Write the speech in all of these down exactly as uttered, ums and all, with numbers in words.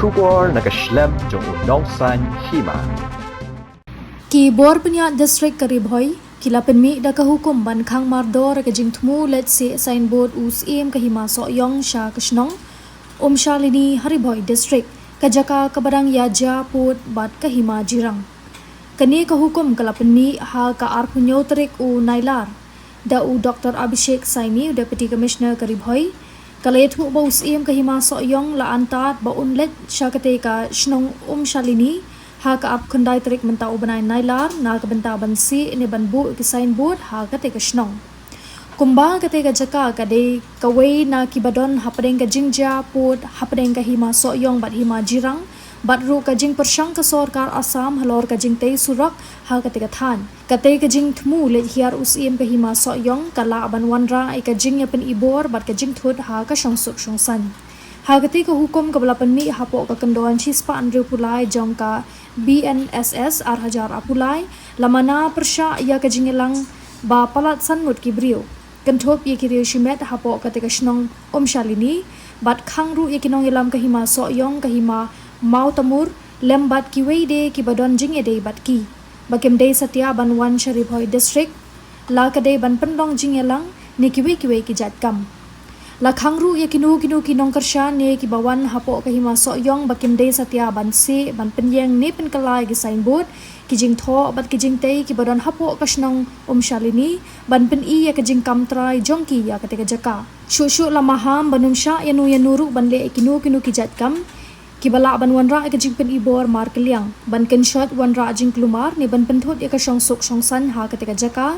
Khubor na ka shlem jong u nongsan hima. Ki bor pynïaid district ka Ri Bhoi ki la pynmih da ka hukum ban khang mardor ka jingthmu leit sieh signboard u Syiem ka Hima Sohiong sha ka shnong Umshalini ha Ri Bhoi district, ka jaka kaba dang ïa jia pud bad ka Hima Jirang. Kane ka hukum ka la pynmih ha ka arphew hynñiew tarik u Nailar da u Doctor Abhishek Saini, u Deputy Commissioner ka Ri Bhoi. Ka la ïathuh ba u Syiem ka Hima Sohiong la antad ba un leit sha katei ka shnong Umshalini ha ka arphew khyndai tarik mynta u bnai Nailar na ka bynta ban sieh ne ban buh ki signboard ha katei ka shnong. Kumba katei ka jaka ka dei kawei na kiba don hapdeng ka jingjia pud hapdeng ka Hima Sohiong bad Hima Jirang, bad ruh ka jingpyrshang ka sorkar Assam halor ka jingtei surok ha katei ka thaiñ. Katei ka jingthmu leit hiar u Syiem ka Hima Sohiong ka lah ban wanrah ïa ka jingïapynibor bad ka jingthut ha ka shongsuk shongsaiñ. Ha katei ka hukum kaba la pynmih hapoh ka kyndon shispah hynriewphew lai jong ka B N S S ar hajar arphew lai, la mana pyrshah ïa ka jingïalang ba palat san ngut ki briew, kynthup ïa ki riew shimet hapoh katei ka shnong Umshalini, bad khang ruh ïa ki nongïalam ka Hima Sohiong, ka Hima Mawtamur, lem bad kiwei de kiba don jingïadei bad ki, ba kim dei satia ban wan sha Ri Bhoi district, la ka dei ban pynlong jingïalang ne kiwei kiwei ki jait kam. La khang ruh ïa kino kino ki nongkyrshan ne kiba wan hapoh ka Hima Sohiong ba kim dei satia ban sieh, ban pynïeng ne pynkylla ïa ki signboard, ki jingthoh bad ki jingtei kiba don hapoh ka shnong Umshalini, ban pyni ïa ka jingkam trai jong ki ïa katei ka jaka. Shuh shuh la maham ban ym shah ïano ïano ruh ban leh ïa kino kino ki jait kam kiba lah ban wanrah ïa ka jingpynibor markylliang, ban kynshoit wanrah jingkulmar ne ban pynthut ïa ka shongsuk shongsaiñ ha katei ka jaka,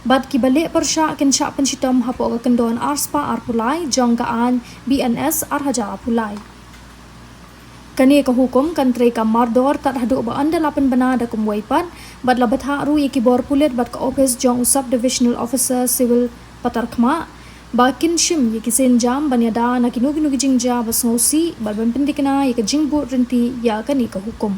bad kiba leh pyrshah kin shah pynshitom hapoh ka kyndon arspah arphew lai jong ka aiñ B N S ar hajar arphew lai. Kane ka hukum kan treikam mardor tad haduh ba ynda la pynbna da kumwei pat, bad la bthah ruh ïa ki bor pulit bad ka ophis jong u Sub Divisional Officer Civil Patharkhmah ba kin shim ïa ki sienjam ban ïada na kino kino ki jingjia ba sngewsih bad ban pynthikna ïa ka jingbud ryntih ïa kane ka hukum.